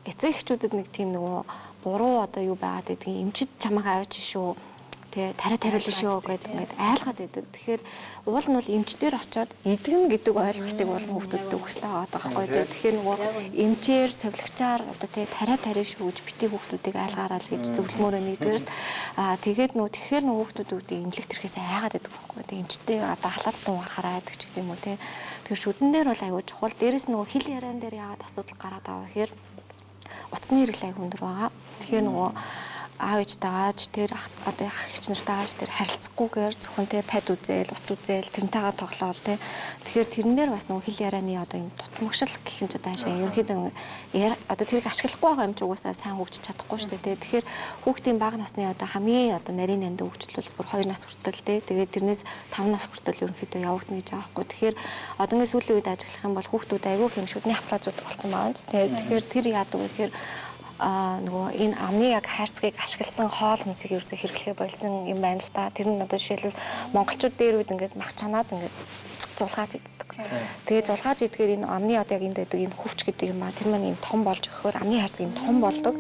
эцэг эхчүүдэд нэг тийм нөгөө буруу одоо юу байгаад байдгийг, эмчид чамайг аваач шүү, тэгээ тариа тариулна шүү гэдэг ингээд айлгаад байдаг. Тэгэхээр уул нь бол эмчдэр очиод идэгнэ гэдэг ойлголтыг уул нь хүүхдүүдэд өгөх хэрэгтэй байгаа байхгүй тий. Тэгэхээр нөгөө эмчээр совилогчаар одоо тий тариа тариа шүү гэж бити хүүхдүүдийг айлгаараа л гэж зөвлөмөр байна нэгдүгээр. Аа тэгээд нөгөө тэгэхээр нөгөө хүүхдүүд үүдийг эмнэлэг тэрхээс айгаад байдаг байхгүй тий. Эмчтэй одоо халаат тун гарахаар айдаг ч гэдэг юм уу тий. Тэгэхээр шүдэн дээр бол аюул чухал. Дээрэс нөгөө хэл яриан дээр яагаад асуудал гараад байгаа гэхээр утасны хэрэглээ аюул өндөр байгаа. Тэгэхээр нөгөө аав ээжтэйгээ ч тэр одоо ах эгч нартайгаа ч тэр харилцахгүйгээр зөвхөн тэ пад үзээл, утас үзээл, тэрнтэйгээ тоглоол тэ. Тэгэхээр тэрэн дээр бас нөгөө хэл ярианы одоо юм дутмагшил гэх юм ч одоо хаашаа ерөнхийдөө одоо тэрийг ашиглахгүй байгаа юм чи угаасаа сайн хөгжиж чадахгүй шүү дээ тэ. Тэгэхээр хүүхдийн бага насны одоо хамгийн одоо нарийн нандин хөгжил бол бүр 2 нас хүртэл тэ. Тэгээд тэрнээс 5 нас хүртэл ерөнхийдөө явагдана гэж байгаа байхгүй. Тэгэхээр одоо ингээд сүүлийн үед ажиглах юм бол хүүхдүүд айгүй их юм шүдний аппарат зүүдэг болсон байгаа юм. Тэгэхээр тэр яадаг вэ гэхээр нөгөө энэ амны яг хайрцгийг ашигласан хоол хүнсийг ерөөсөө хэрэглэхээ болсон юм байна л да. Тэр нь одоо жишээлбэл монголчууд дээр үед ингээд мах чанаад ингээд зулгааж иддэг. Тэгээ зулгааж идэхээр энэ амны одоо яг энд байдаг энэ хөвч гэдэг юм аа. Тэр маань юм том болж өгөхөөр амны хайрцаг юм том болдог.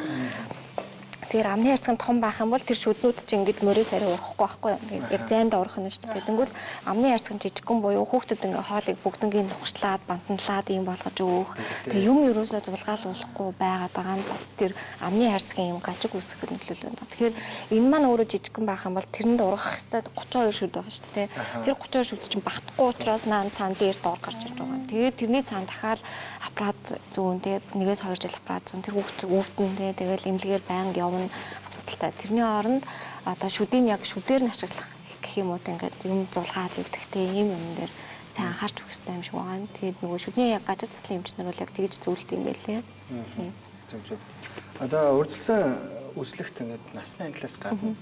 Тэгэхээр амны хайрцаг нь том байх юм бол тэр шүднүүд чинь ингээд морин сарай урахгүй байхгүй юу? Ингээд яг зайд орох нь шүү дээ. Тэнгүүд амны хайрцаг нь жижигхэн буюу хүүхдүүд ингээд хоолыг бүгднгийн нухчлаад, бантанлаад ийм болгож өгөх. Тэгээ юм ерөөсөө зулгаалуулахгүй байгаад байгаа нь бас тэр амны хайрцгийн юм гажиг үүсгэхэд нөлөөлөд байна. Тэгэхээр энэ маань өөрөө жижигхэн байх юм бол тэрэнд ургах хэвээр 32 шүд байгаа шүү дээ. Тэр 32 шүд чинь багтахгүй учраас наан цаан дээр доор гарч ирж байгаа. Тэгээд тэрний цаан дахиад аппарат зүүн те 1-2 жил аппарат зүүн тэр хүүхд өвдөн те тэгэл эмнэлгээр байнга явна асуудалтай. Тэрний оронд одоо шүдийг яг шүдээр нь ашиглах гэх юм уу ингээд юм зулгааж идэх те ийм юм дээр сайн анхаарч өгөх хэрэгтэй юм шиг байгаа. Тэгээд нөгөө шүдний яг гажиг заслын эмч нар бол яг тэгж зөвлөд юм байлээ. Зөв зөв. Одоо урьдчилсан үзлэгт ингээд насны ангилаас гадна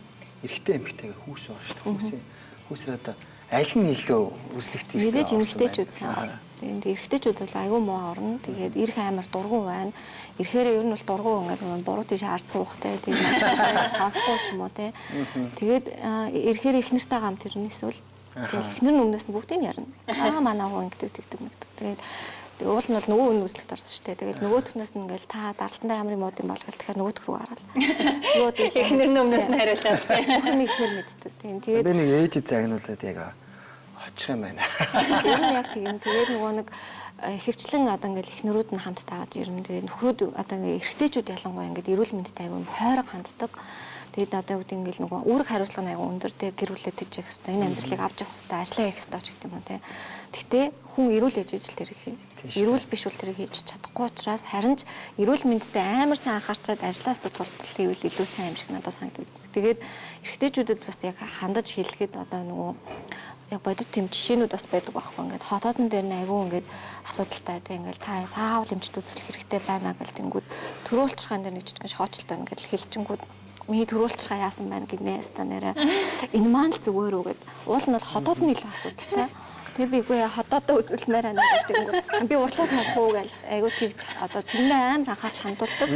эрэгтэй эмэгтэйгээ хүүс байгаа шүү дээ. Хүүсээр одоо аль нь илүү үзлэгт ирсэн? Мэдээж эмэгтэйчүүд сайн орно. Тэгээд эрэгтэйчүүд бол айгүй муу орно. Тэгээд ирэх амар дургу байна. Ирэхээрээ ер нь бол дургу ингээд буруу тийш хард суухтай тийм сонсохгүй ч юм уу те. Тэгээд ирэхээр их нэртэй гам тэр нь эсвэл тэгэл эхнэр нь өмнөөс нь бүгдийг ярина. Аа манай хуу ингэдэг тэгдэг нэгдэг. Тэгээд уул нь бол нөгөө үн үзлэгт орсон шүү дээ. Тэгэл нөгөөтгнөөс нь ингээл та даралтандаа ямар юм уу юм бол гэл тэгэхээр нөгөөх рүү гараал. Нөгөө эхнэр нь өмнөөс нь хариулаад тийм. Бүх юм эхнэр мэддэг. Тийм. Тэгээд би нэг ээж загнуулаад яг очих юм байна. Ер нь яг тийм. Тэгээд нөгөө нэг хөвчлэн одоо ингээл эхнэрүүд нь хамт тааж ирнэ. Тэгээд нөхрүүд одоо ингээ эрэгтэйчүүд ялангуяа ингээд эрүүл мэндэд айгүй хойрог ханддаг. Тэгээд одоо юу гэдэг ингээл нөгөө үүрэг хариуцлага нь айгүй өндөр те гэр бүлээ тэжээх хэвээр энэ амьдралыг авч явах хэвээр ажиллаа хийх хэвээр ч гэдэг юм уу те. Гэхдээ хүн эрүүл ээж ижил тэрийг хий. Эрүүл биш бол тэрийг хийж чадахгүй учраас харин ч эрүүл мэндэд амар сайн анхаарчаад ажиллаас тултал хийвэл илүү сайн юм шиг надад санагддаг. Тэгээд эрэгтэйчүүдэд бас яг хандаж хэлэхэд одоо нөгөө яг бодит тийм жишээнүүд бас байдаг байхгүй ингээд хотоодон дээр нь айгүй ингээд асуудалтай тийм ингээд та заавал эмчд үзүүлэх хэрэгтэй байна гэл тэнгүүд төрүүлчихэн дээр нэг жижигэн шоочолтой ингээд хэлчингүүд миний төрүүлчихаа яасан байна гинэ яста нэрэ энэ маань л зүгээр үү гэд уул нь бол хотоод нь илүү асуудалтай. Тэгээ би үгүй хотоодоо үзүүлмээр байна гэж тэгэнгүүт би урлаад явах уу гэж айгүй тэгж одоо тэрнээ амар анхаарал хандуулдаг.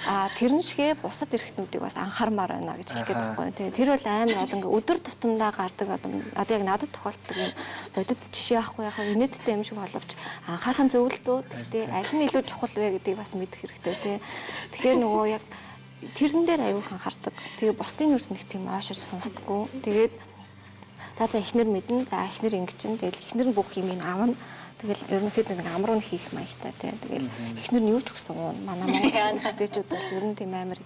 А тэрэн шигэ бусад эрхтнүүдийг бас анхаармаар байна гэж хэлэх гээд байхгүй. Тэгээ тэр бол амар одоо ингээ өдөр тутамдаа гардаг одоо яг надад тохиолддог юм бодит жишээ байхгүй яг инээдтэй юм шиг боловч анхаарах нь зөв л дөө. Гэхдээ аль нь илүү чухал вэ гэдгийг бас мэдэх хэрэгтэй тий. Тэгэхээр нөгөө яг тэрэн дээр аюух анхаардаг. Тэгээ бусдын юус нэг тийм аашиж сонсдгоо. Тэгээд за эхнэр мэднэ. За эхнэр ингэ чинь. Тэгэл эхнэр нь бүх юм авна. Тэгэл ерөнхийдөө нэг амруу нь хийх маягтай тий. Тэгэл эхнэр нь юу ч өгсөн уун. Манай монгол эрэгтэйчүүд бол ер нь тийм амар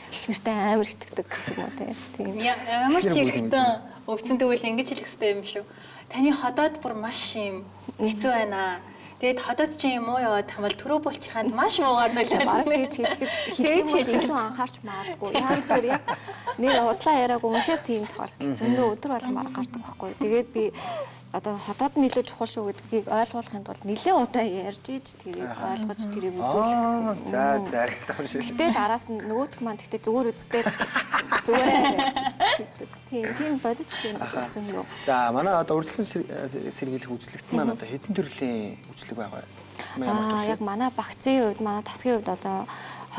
эхнэртэй амар итгэдэг гэх юм уу тий. Тийм. Ямар ч эрэгтэн өвцөн тэгвэл ингэж хэлэх хэрэгтэй юм шүү. Таны ходоод бүр маш юм хэцүү байна. Тэгээд ходоод чинь юм уу яваад хамбал төрөө булчирханд маш муугаар нөлөөлнө. Бараг тэгж хэлэхэд хэлэх юм бол илүү анхаарч магадгүй. Яг тэгэхээр яг нэр удлаа яриаг үнэхээр тийм тохиолдол зөндөө өдөр болгон бараг гардаг байхгүй. Тэгээд би одоо ходоод нь илүү чухал шүү гэдгийг ойлгуулахын тулд нэлээд удаа ярьж иж тэрийг ойлгож тэрийг үзүүлэх. За за гэдэг юм шиг. Гэтэл араас нь нөгөөх маань тэгтээ зүгээр үсттэй зүгээр тэгдэг. Тийм бодит жишээ нь бол зөндөө. За манай одоо урьдчилан сэргийлэх үзлэгт маань одоо хэдэн төрлийн үзлэг байгаа вэ? Яг манай багцын хувьд, манай тасгийн хувьд одоо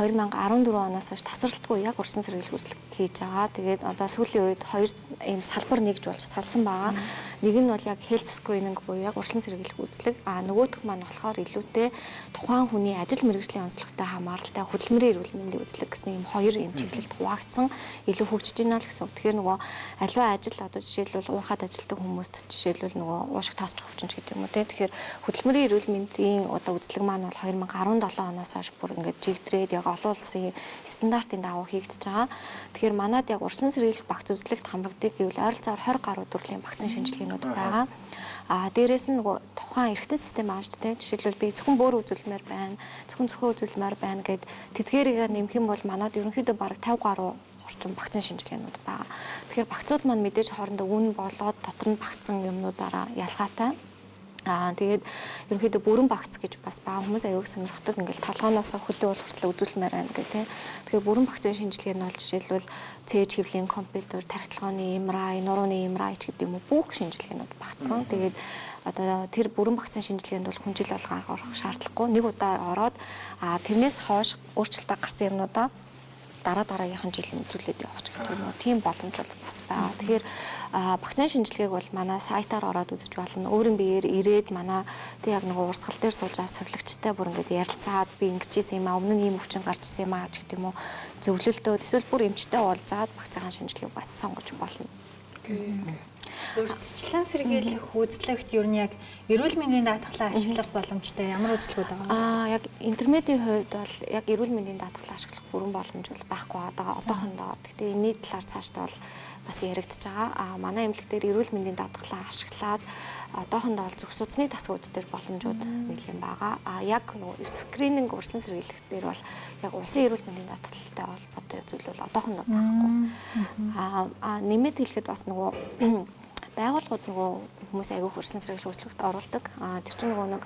2014 оноос хойш тасралтгүй яг урьдчилан сэргийлэх үзлэг хийж байгаа. Тэгээд одоо сүүлийн үед хоёр ийм салбар нэгж болж салсан байгаа. Нэг нь бол яг health screening буюу яг урьдчилан сэргийлэх үзлэг. А нөгөөх маань болохоор илүүтэй тухайн хүний ажил мэргэжлийн онцлогтой хамааралтай хөдөлмөрийн эрүүл мэндийн үзлэг гэсэн ийм хоёр ийм чиглэлд хуваагдсан, илүү хөгжиж байна л гэсэн үг. Тэгэхээр нөгөө аливаа ажил, одоо жишээлбэл уурхад ажилладаг хүмүүст жишээлбэл нөгөө уушиг тоосчих өвчин ч гэдэг юм уу те. Тэгэхээр хөдөлмөрийн эрүүл мэндийн одоо үзлэг маань бол 2017 оноос хойш бүр ингээд чигтрээд яг олон улсын стандартын дагуу хийгдэж байгаа. Тэгэхээр манад яг урьдчилан сэргийлэх багц үзлэгт хамрагддаг гэвэл ойролцоогоор 20 гаруй төрлийн вакцин шинжилгээнүүд байгаа. А дээрээс нь нөгөө тухайн эргэтэн систем байгаа шүү дээ. Жишээлбэл, би зөвхөн бөөр үзүүлмээр байна, зөвхөн зүрхэн үзүүлмээр байна гэд тэдгээрийг нэмэх юм бол манад ерөнхийдөө бараг 50 гаруй орчим вакцин шинжилгээнүүд байгаа. Тэгэхээр багцууд маань мэдээж хоорондоо үн болоод дотор нь багцсан юмнуудаараа ялгаатай. Аа, тэгээд ерөнхийдөө бүрэн багц гэж бас баа, хүмүүс аюуг сонирхдаг, ингээл толгооноос хөлөө бол хүртэл үзүүлмээр байна гэх тээ. Тэгэхээр бүрэн багцын шинжилгээ нь бол жишээлбэл цээж хэвлийн компьютер, тархи MRI, нурууны MRI ч гэдэг юм уу, бүх шинжилгээнүүд багтсан. Тэгээд одоо тэр бүрэн багцын шинжилгээнд бол хүн жил болгон орох шаардлагагүй. Нэг удаа ороод тэрнээс хойш өөрчлөлт гарсан юмнуудаа дараа дараагийнхан жил үзүүлээд явах ч гэдэг юм уу. Тийм боломж бол бас байгаа. Тэгэхээр вакцины шинжилгээг бол манай сайтаар ороод үзэж болно. Өөрийн биеэр ирээд манай тэг яг нөгөө урсгал дээр сууж байгаа сувилагчтай бүр ингээд ярилцаад, би ингэж ийсэн юм а, өмнө нь ийм өвчин гарч исэн юм а ч гэдэг юм уу. Зөвлөлтөө эсвэл бүр эмчтэй уулзаад вакцины шинжилгээг бас сонгож болно. Урьдчилан сэргийлэх үзлэгт ер нь яг эрүүл мэндийн даатгалаа ашиглах боломжтой ямар үзлэгүүд байгаа вэ? Яг интермедийн хувьд бол яг эрүүл мэндийн даатгалаа ашиглах бүрэн боломж бол байхгүй байгаа одоохондоо. Гэхдээ энэний талаар цаашдаа бол бас яригдж байгаа. Манай эмнэлэг дээр эрүүл мэндийн даатгалаа ашиглаад одоохондоо бол зүрх судасны тасгууд дээр боломжууд нэлээд байгаа. Яг нөгөө скрининг урьдчилан сэргийлэх дээр бол яг улсын эрүүл мэндийн даатгалтай холбоотой зүйл бол одоохондоо байхгүй. Нэмээд хэлэхэд бас нөгөө байгууллагууд нөгөө хүмүүс аягүй урьдчилан сэргийлэх үзлэгт оруулдаг. Тэр чинь нөгөө нэг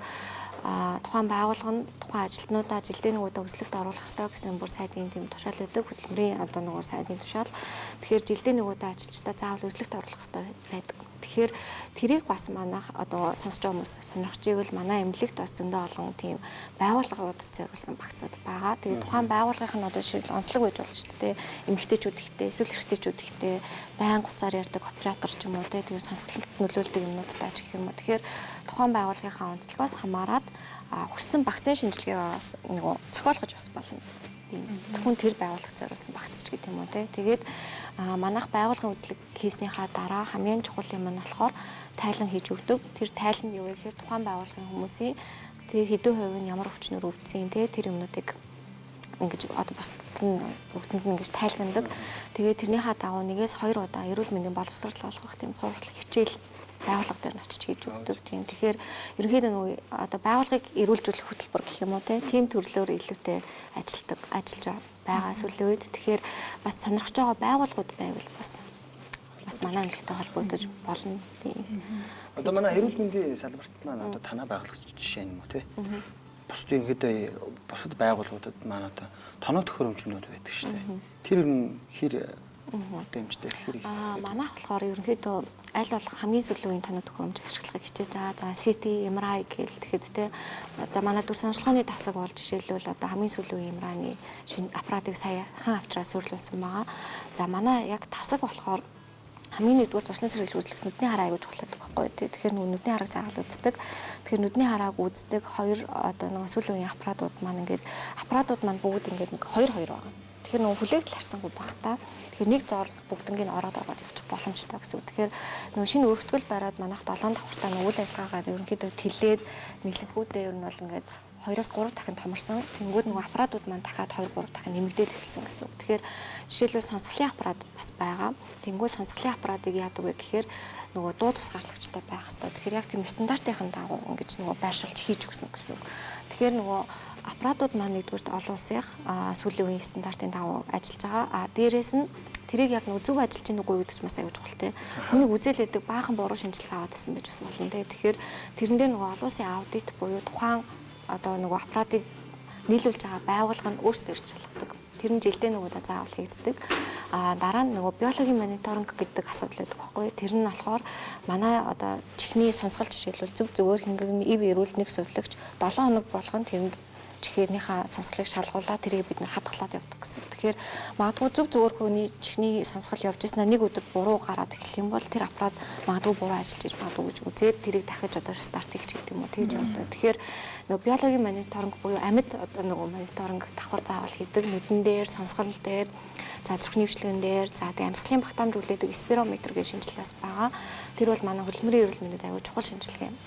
тухайн байгууллага нь тухайн ажилтнуудаа жилдээ нэг удаа үзлэгт оруулах ёстой гэсэн бүр сайдын тийм тушаал байдаг. Хөдөлмөрийн одоо нөгөө сайдын тушаал. Тэгэхээр жилдээ нэг удаа ажилчдаа заавал үзлэгт оруулах ёстой байдаг. Тэгэхээр тэрийг бас манайх одоо сонсож байгаа хүмүүс сонирхож ивэл манай эмнэлэгт бас зөндөө олон тийм байгууллагууд зориулсан багцууд байгаа. Тэгээд тухайн байгууллагын нь одоо жишээл онцлог байж болно шүү дээ. Эмэгтэйчүүд ихтэй, эсвэл эрэгтэйчүүд ихтэй, байн гуцаар ярьдаг оператор ч юм уу те, тэгээд сонсголтод нөлөөлдөг юмнуудтай ч гэх юм уу. Тэгэхээр тухайн байгууллагынхаа онцлогоос хамаарат хүссэн вакцины шинжилгээ бас нөгөө зохиолгож бас болно. Тийм, зөвхөн тэр байгууллага зориулсан багц ч гэдэг юм уу те. Тэгээд манайх байгууллагын үзлэг хийснийхаа дараа хамгийн чухал юм нь болохоор тайлан хийж өгдөг. Тэр тайлан нь юу вэ гэхээр тухайн байгууллагын хүмүүсийн тэг хэдэн хувь нь ямар өвчнөр өвдсөн те, тэр юмнуудыг ингэж одоо бусдад нь бүгдэнд нь ингэж тайлгандаг. Тэгээд тэрнийхээ дагуу нэгээс хоёр удаа эрүүл мэндийн боловсрол олгох тийм сургал хичээл байгууллага дээр нь очиж хийж өгдөг. Тийм. Тэгэхээр ерөнхийдөө нөгөө одоо байгууллагыг эрүүлжүүлэх хөтөлбөр гэх юм уу те, тийм төрлөөр илүүтэй ажилтдаг, ажиллаж байгаа сүүлийн үед. Тэгэхээр бас сонирхож байгаа байгууллагууд байвал бас манай эмнэлэгтэй холбогдож болно. Тийм. Одоо манай эрүүл мэндийн салбарт маань одоо танаа байгууллага жишээ юм уу те. Бусд ерөнхийдөө бусад байгууллагуудад маань одоо тоног төхөөрөмжнүүд байдаг шүү дээ. Тэр ер нь хэр дэмждэг, хэр их? Манайх болохоор ерөнхийдөө аль болох хамгийн сүүлийн үеийн тоног төхөөрөмж ашиглахыг хичээж байгаа. За, CT, MRI гээл тэгэхэд те. За, манай дүр сонирхолтой тасаг бол жишээлбэл одоо хамгийн сүүлийн үеийн MRI-ны шинэ аппаратыг саяхан авчраа суйрлуулсан байгаа. За, манай яг тасаг болохоор хамгийн нэгдүгээр туршлан сэргийлэх үзлэгт нүдний хараа аягүй чухал байдаг байхгүй тий. Тэгэхээр нөгөө нүдний харааг заавал үздэг. Тэгэхээр нүдний харааг үздэг хоёр одоо нөгөө сүүлийн үеийн аппаратууд маань ингээд аппаратууд маань бүгд ингээд нэг хоёр хоёр байгаа. Тэгэхээр нөгөө хүлээгдэл харьцангуй багтаа. Тэгэхээр нэг зоор бүгднгийн ороод ороод явчих боломжтой гэсэн үг. Тэгэхээр нөгөө шинэ өргөтгөл бариад манайх 7 давхартаа нөгөө үйл ажиллагаагаа ерөнхийдөө тэлээд нэлэнхүүдээ ер нь бол ингээд 2-оос 3 дахин томорсон. Тэнгүүд нөгөө аппаратууд маань дахиад 2 3 дахин нэмэгдээд эхэлсэн гэсэн үг. Тэгэхээр жишээлбэл сонсголын аппарат бас байгаа. Тэнгүүд сонсголын аппаратыг яадаг вэ гэхээр нөгөө дуу тусгаарлагчтай байх хэрэгтэй. Тэгэхээр яг тийм стандартын дагуу ингэж нөгөө байршуулж хийж өгсөн гэсэн үг. Тэгэхээр нөгөө аппаратууд маань нэгдүгüрт олон улсынх сүүлийн үеийн стандартын дагуу ажиллаж байгаа. А дээрээс нь тэрийг яг нөгөө зөв ажиллаж гин үгүй гэдэг ч бас аюул чухал те. Хүнийг үзээлээдэг баахан буруу шинжилгээ аваад байсан байж бас болно те. Тэгэхээр тэрэн дээр нөгөө олон улсын аудит буюу тухайн одоо нөгөө аппаратыг нийлүүлж байгаа байгууллага нь өөрсдөө ирж шалгадаг. Тэр нь жилдээ нэг удаа заавал хийгддэг. Дараа нь нөгөө биологийн мониторинг гэдэг асуудал байдаг байхгүй. Тэр нь болохоор манай одоо чихний сонсгол жишээлбэл зөв зөвөөр хэнгэрний ив эрүүл нэг сувилагч 7 хоног болгон тэрэнд чихээрнийхаа сонсголыг шалгуулаад тэрийг бид нар хадгалаад явдаг гэсэн. Тэгэхээр магадгүй зөв зүгээр хүний чихний сонсгол явж ирсэн нэг өдөр буруу гараад эхлэх юм бол тэр аппарат магадгүй буруу ажиллаж иж магадгүй гэж үзээд тэрийг дахиж одоо рестарт хийх гэдэг юм уу тэгж явдаг. Тэгэхээр нөгөө биологийн мониторинг буюу амьд одоо нөгөө мониторинг давхар заавал хийдэг. Нүдэн дээр, сонсгол дээр, за зүрхний өвчлөгөн дээр, за тэгээ амьсгалын багтаамж үлээдэг спирометр гэх шинжилгээ бас байгаа. Тэр бол манай хөдөлмөрийн эрүүл мэндэд аюул чухал шинжилгээ юм.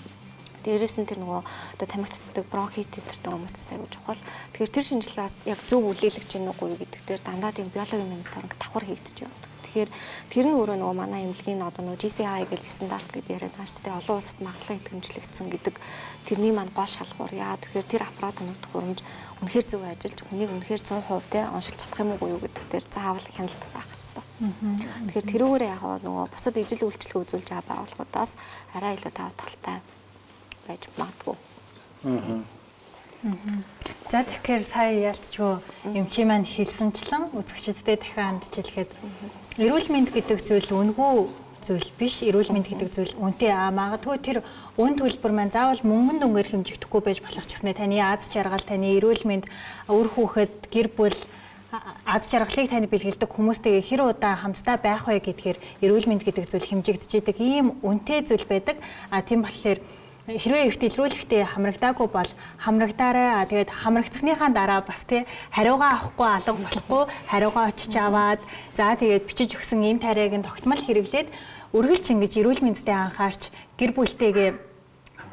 Дээрээс нь тэр нөгөө одоо тамхи татдаг бронхит тэтэртэй хүмүүст бас аюул чухал. Тэгэхээр тэр шинжилгээ бас яг зөв үлээлгэж гин үгүй юу гэдэг дээр дандаа тийм биологийн мониторинг давхар хийгдэж явдаг. Тэгэхээр тэр нь өөрөө нөгөө манай эмнэлгийн одоо нөгөө GCI гэл стандарт гэдээ яриад байгаа шүү дээ. Олон улсад магадлан итгэмжлэгдсэн гэдэг тэрний маань гол шалгуур. Яа тэгэхээр тэр аппарат оног төхөөрөмж үнэхээр зөв ажиллаж хүнийг үнэхээр 100% те оншилж чадах юм уу гэдэг дээр заавал хяналт байх ёстой. Тэгэхээр тэрүүгээр яг нөгөө бусад ижил үйлчлэг үзүүлж байгаа байгууллагуудаас арай илүү давуу талтай байж магадгүй. За тэгэхээр сая ялцчгүй эмчийн маань хэлсэнчлэн үзэгчдэд дахин хандж хэлэхэд эрүүл мэнд гэдэг зүйл үнэгүй зүйл биш. Эрүүл мэнд гэдэг зүйл үнэтэй. Магадгүй тэр үн төлбөр маань заавал мөнгөн дүнгээр хэмжигдэхгүй байж болох ч гэснээр таны аз жаргал, таны эрүүл мэнд, үр хүүхэд, гэр бүл аз жаргалыг танд бэлгэлдэг хүмүүстэйгээ хэр удаан хамтдаа байх вэ гэдгээр эрүүл мэнд гэдэг зүйл хэмжигдэж идэг ийм үнэтэй зүйл байдаг. Тийм болохоор хэрвээ эрт илрүүлэхдээ хамрагдаагүй бол хамрагдаарай. Тэгээд хамрагдсныхаа дараа бас тий хариугаа авахгүй алга болохгүй хариугаа очиж аваад за тэгээд бичиж өгсөн ийм тариаг нь тогтмол хэрэглээд үргэлж ингэж эрүүл мэндэд анхаарч гэр бүлтэйгээ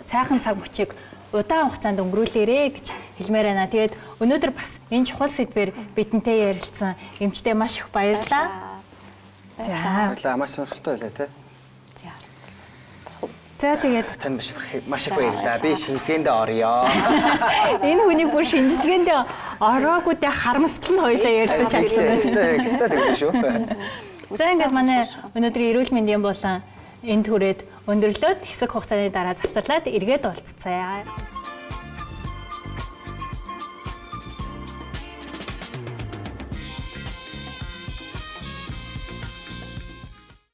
сайхан цаг мөчийг удаан хугацаанд өнгөрүүлээрэ гэж хэлмээр байна. Тэгээд өнөөдөр бас энэ чухал сэдвээр бидэнтэй ярилцсан эмчтэй маш их баярлалаа. За баярлалаа. Маш сонирхолтой байлаа тий. За. За тэгээд танд маш их баярлалаа. Би шинжилгээндээ орё. Энэ хүнийг бүр шинжилгээндээ ороогүйдээ харамсал нь хоёлаа ярьж чадсан байна. Экстра тэгвэл шүү. За ингээд манай өнөөдрийн эрүүл мэндийн болон энэ түрээд өндөрлөөд хэсэг хугацааны дараа завсарлаад эргээд уулзцаая.